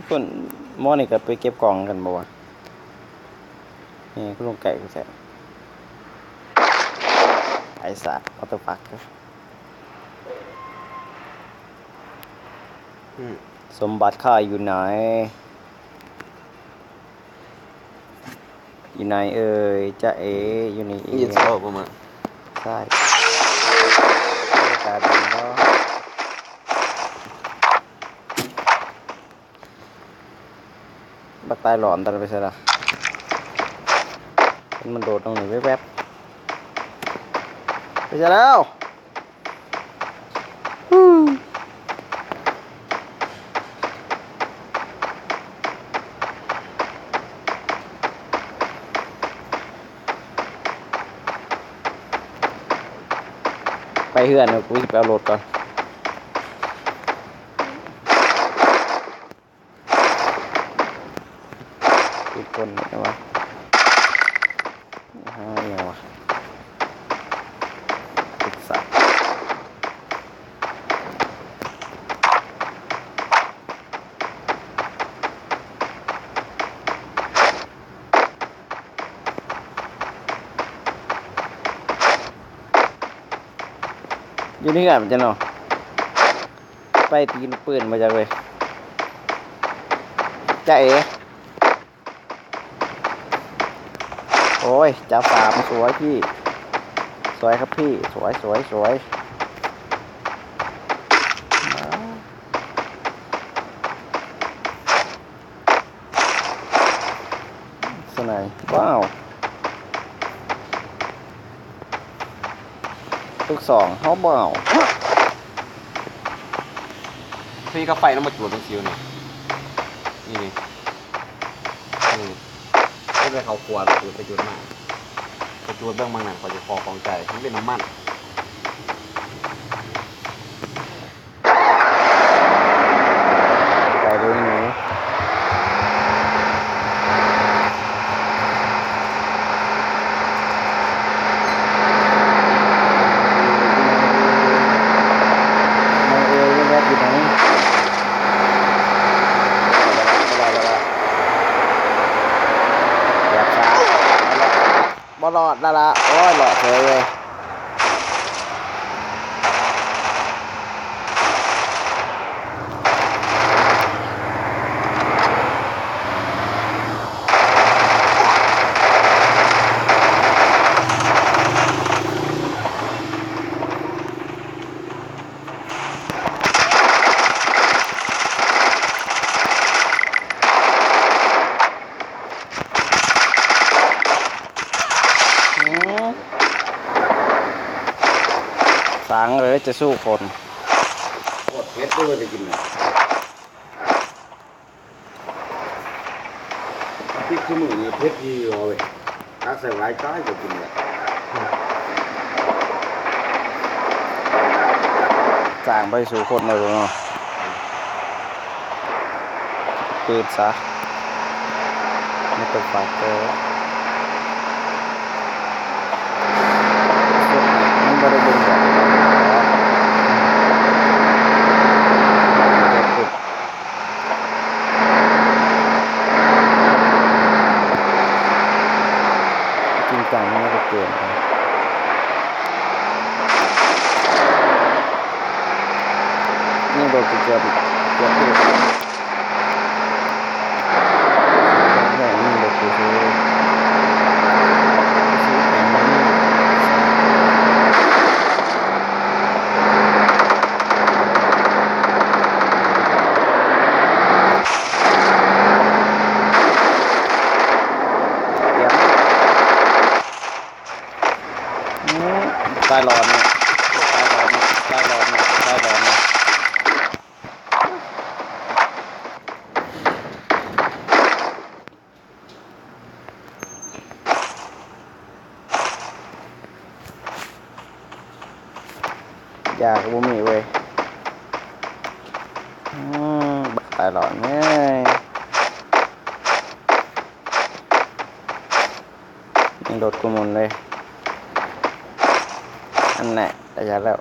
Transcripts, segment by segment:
ເພິ່ນ ໝໍນີ້ກໍໄປເກັບກ່ອງກັນບໍ່ວະ? ນີ້ ຄືລົງໃກ້ແທ້ ໄອ້ສາດ what the fuck. ອືມ ສົມບັດຂ້າຢູ່ໃນ? ຢູ່ໃນເອີຍ? ຈະເອ ຢູ່ນີ້ເອງ. ໃຊ່ ບັກຕາຍຫຼອນ ຕາຍໄປໃສລະ? ມັນໂດດລົງນີ້ແວບໆ ໄປໃສແລ້ວ? ໄປເຮືອນ ກູຊິໄປເອົາລົດກ່ອນ. ຄືຄົນນີ້ຫວະ ຫາອີ່ຫຍັງຫວະ ປຶກສາ. ຢູ່ໃນເຮືອນມັນຈະເນາະ ໄປຕີລູກປືນມາຈາກເວີຍ ຈາເອ. ໂອ້ຍ ຈັບສາມ ສວຍພີ່ ສວຍຄັບພີ່ ສວຍ ສວຍ ສວຍ. ສະໄນ ວ້າວ ລູກສອງ ເຮົາບໍ່ເອົາ. ເຮີ້ຍ ກາໄຟນຳມາຈູດບັງຊິວນີ້ ນີ້ ນີ້ ນີ້ ເຮັດໃຫ້ເຂົາຂົວ ຈູດໄປຈູດມາ ໄປຈູດເບິ່ງໝ່ອງນັ້ນ ຂ້ອຍຈະຂໍຂອງໃຈ ມັນເປັນນ້ຳມັນ. ໄປເລີຍນີ້ ບໍ່ລອດແລ້ວລະ ໂອ້ຍ ລອດເສີຍເວີຍ. ອືມ ສ້າງເອີຍ ຈະສູ້ຄົນ ໂຄດເຜັດເລີຍ ໄປກິນນະ ພລິກຊຸມື້ນີ້ເຜັດດີເວີຍ ຕັກໃສ່ຫວາຍຕາຍ ກໍກິນແລ້ວ ສ້າງໄປສູ່ຄົນເລີຍເນາະ. ເປີດຊະ motherfucker ມັນບໍ່ໄດ້ເບິ່ງດອກ ຈິງຈັງ ມັນບໍ່ໄດ້ເກີນ ນີ້ໂດນເກືອບ ເກືອບ ເກືອບ ອືມ ຕາຍຫຼອນເນາະ ຕາຍຫຼອນເນາະ ຕາຍຫຼອນເນາະ ຕາຍຫຼອນເນາະ. ຢາກບໍ່ມີເວີຍ ອືມ ບັກຕາຍຫຼອນເອີຍ. ຍັງໂດດກູໝູນເລີຍ ອັນແນ່ ໄດ້ຢາກແລ້ວ.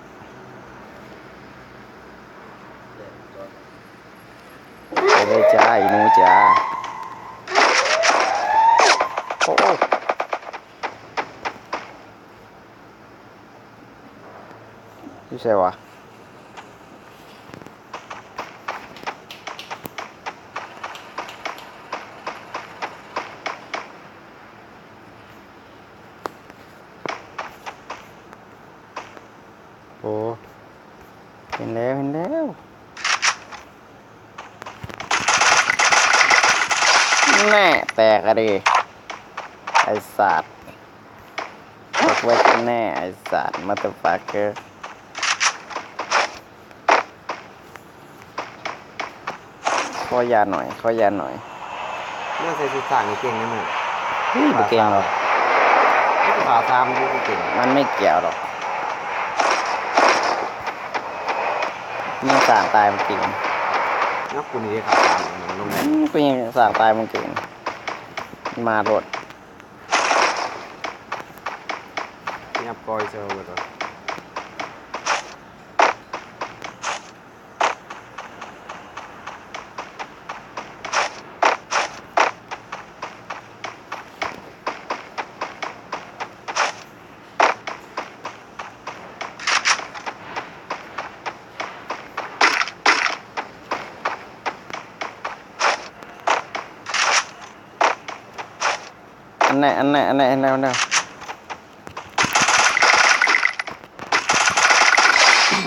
ໂອ້ ເອີ ຈ້າ ອີ່ໜູຈ້າ. ໂອ້ ຢູ່ໃສວະ? ໂອ້ ເຫັນແລ້ວ ເຫັນແລ້ວ. ແນ່ ແຕກອະເດ ໄອ້ສັດ. ຕົກໄວ້ກັນແນ່ ໄອ້ສັດ motherfucker. ຂໍຢາໜ້ອຍ ຂໍຢາໜ້ອຍ. ເມື່ອໃສ່ຊຸດສ້າງນີ້ເກັ່ງເດ້ເມື່ອ. ເຮີ້ຍ ບໍ່ເກັ່ງດອກ. ຂາສາມ ຂາສາມຢູ່ບໍ່ເກັ່ງ. ມັນໄມ່ກ່ຽວດອກ. ຍິງສ້າງຕາຍມັນເກັ່ງ. ນະ ກູນີ້ເດ້ຂາສາມ ລົງໄດ້. ອືມ ກູຍິງສ້າງຕາຍມັນເກັ່ງ. ມາໂລດ. ຍັບກ້ອຍເຊີເບິດວ່າ. ອັນແນ່ ອັນແນ່ ອັນແນ່ ອັນແນ່ ອັນແນ່.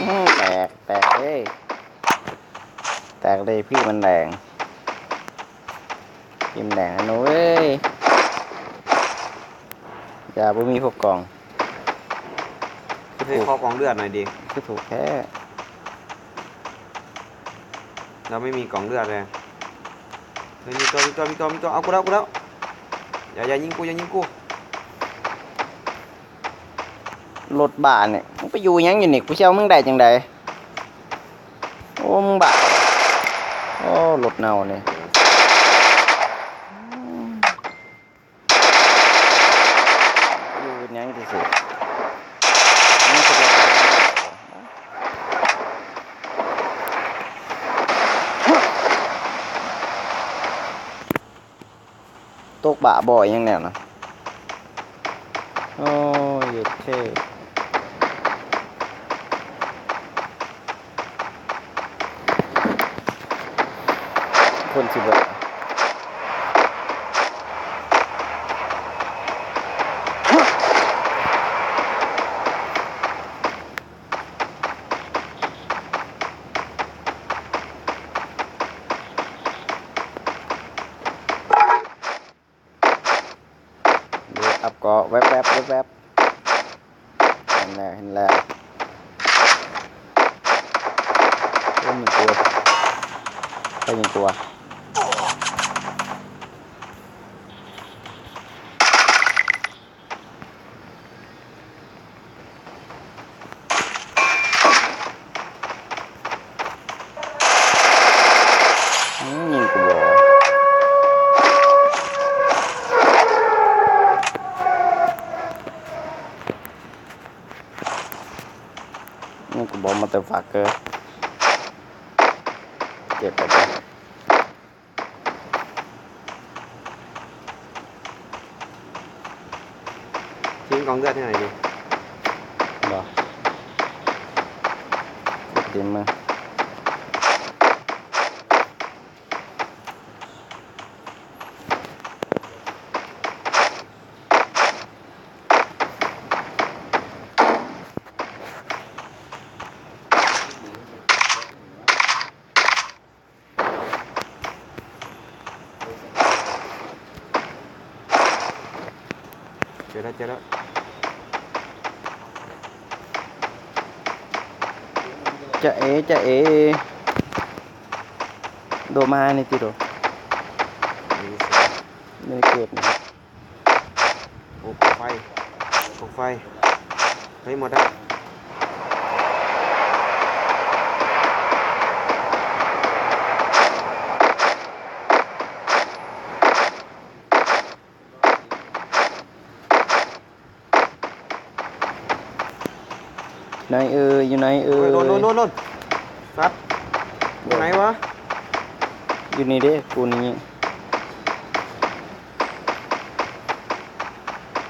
ອືມ ແຕກ ແຕກເດ້ ແຕກເດ້. ພີ້ມັນແດງ ພີ້ມັນແດງ ອະໜູເອີຍ. ຢ່າ ບໍ່ມີພວກກອງ. ເຮີ້ຍ ຂໍກອງເລືອດໜ້ອຍເດ. ຄືຖືກແທ້. ເຮົາໄມ່ມີກອງເລືອດເລີຍ. ເຮີ້ຍ ມີຕົວ ມີຕົວ ມີຕົວ ມີຕົວ. ເອົາ ກູແລ້ວ ກູແລ້ວ. ຢ່າ ຢ່າຍິງກູ ຢ່າຍິງກູ. ລົດບ້ານີ້ ມຶງໄປຢູ່ຫຍັງຢູ່ນີ້? ກູຊິເອົາມຶງໄດ້ຈັ່ງໃດ? ໂອ້ ມຶງບ້າ. ໂອ້ ລົດເນົ່ານີ້. ຢູ່ເຮັດຫຍັງຊື່ໆ? ຕົກບ້າບໍ່ອີ່ຫຍັງແນວນັ້ນ. ໂອ້ຍ ເຢັດເທ່. ຄົນຊິເບິດ. ເດີ ອັບເກາະແວບໆ ແວບໆ. ເຫັນແລ້ວ ເຫັນແລ້ວ. ໂອ້ ມີຕົວ ໄປຍິງຕົວ. ອືມ ຍິງກູບໍ່ ຍິງກູບໍ່ motherfucker. ເຈັບໄປເດີ. ຊິຍິງກອງເລືອດໃຫ້ໜ້ອຍເດ. ບໍ່ ເຈັບຕີນມື. ເຈີແລ້ວ ເຈີແລ້ວ. ຈະເອ ຈະເອ ໂດມານີ້ຕິໂດ ນີ້ເສຍ ນີ້ເກັບນີ້. ໂອ້ ກອງໄຟ ກອງໄຟ ເຮີ້ຍ ໝົດແລ້ວ. ໃນເອີຍ ຢູ່ໃນເອີຍ ໂອ້ຍ ໂດນ ໂດນ ໂດນ ໂດນ ສັດ ຢູ່ໃນວະ? ຢູ່ນີ້ເດ້ ກູນີ້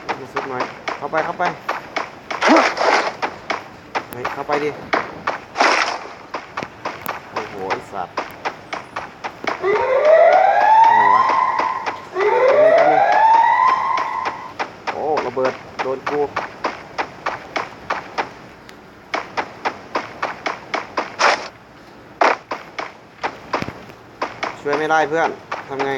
ມາສຸດໜ້ອຍ ເຂົ້າໄປ ເຂົ້າໄປ ເຮີ້ຍ ເຂົ້າໄປດິ ໂອ້ໂຫ ໄອ້ສັດ ຈັ່ງໃດວະ ໂອ້ ລະເບີດ ໂດນກູ. ช่วยไม่ได้เพื่อน ทำไง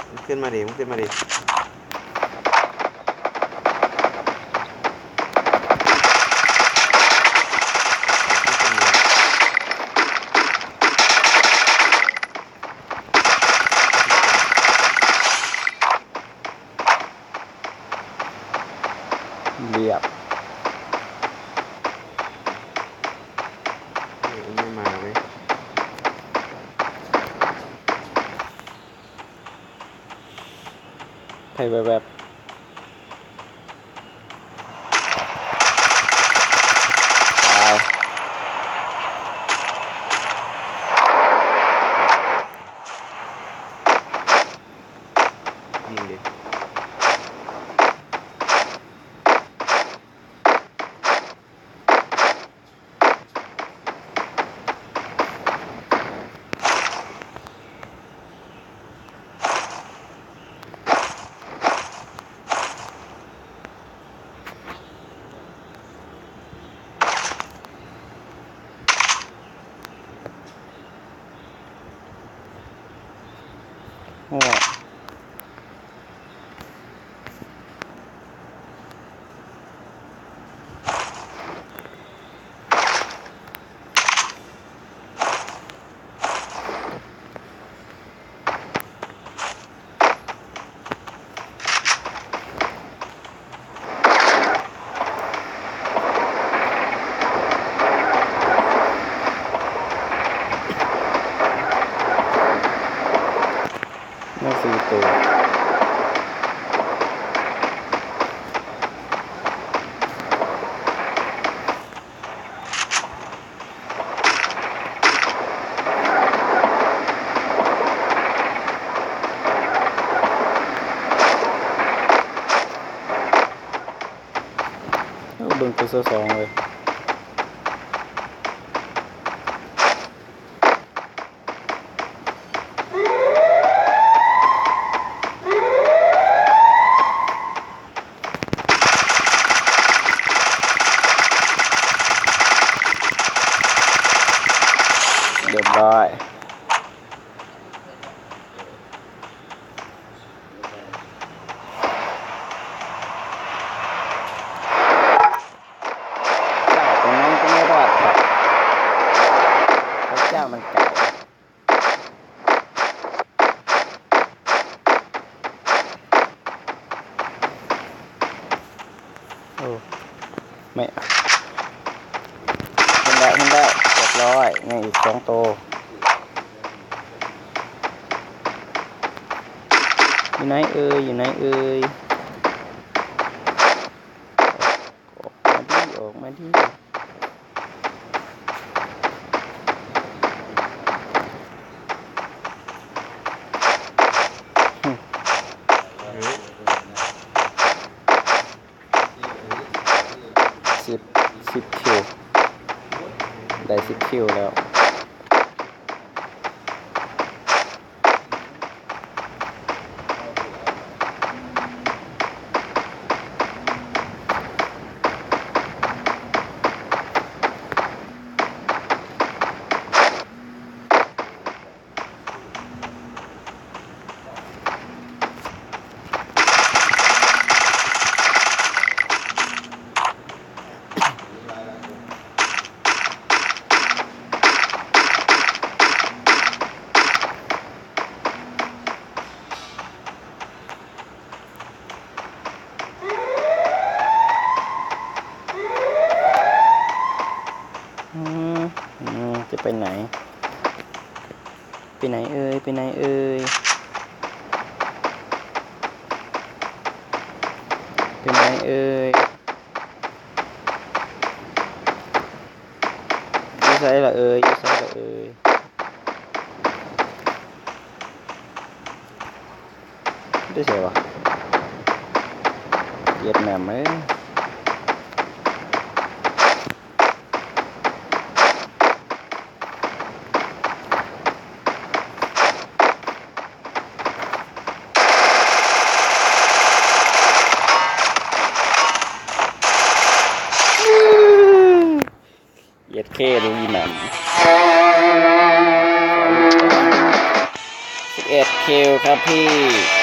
มึงขึ้นมาดิ มึงขึ้นมาดิ เรียบ เฮ้ย มันไม่มาเว้ย ไผแวบๆ ตาย ยิงดิ โอ้ แม่นสี่ตัว โอ้ เบิ่งตัวสองเลย เรียบร้อย เจ้าตรงนั้นก็ไม่รอดครับ พระเจ้ามันเก่า โอ้ แม่ เห็นแล้ว เห็นแล้ว เรียบร้อย ยังอีกสองตัว อยู่ไหนเอ่ย อยู่ไหนเอ่ย ออกมาดิ ออกมาดิ สิบ สิบคิว ได้สิบคิวแล้ว เ ໄປໄຫນ? ໄປໄຫນເອີຍ? ໄປໄຫນເອີຍ? ໄປໄຫນເອີຍ? ຢູ່ໃສລະເອີຍ? ຢູ່ໃສລະເອີຍ? ໄປໃສວະ? ຫວຽດນາມເອີຍ. ເອັດເຄ ລຸຍນຳ ສິບເອັດຄິວຄັບພີ່.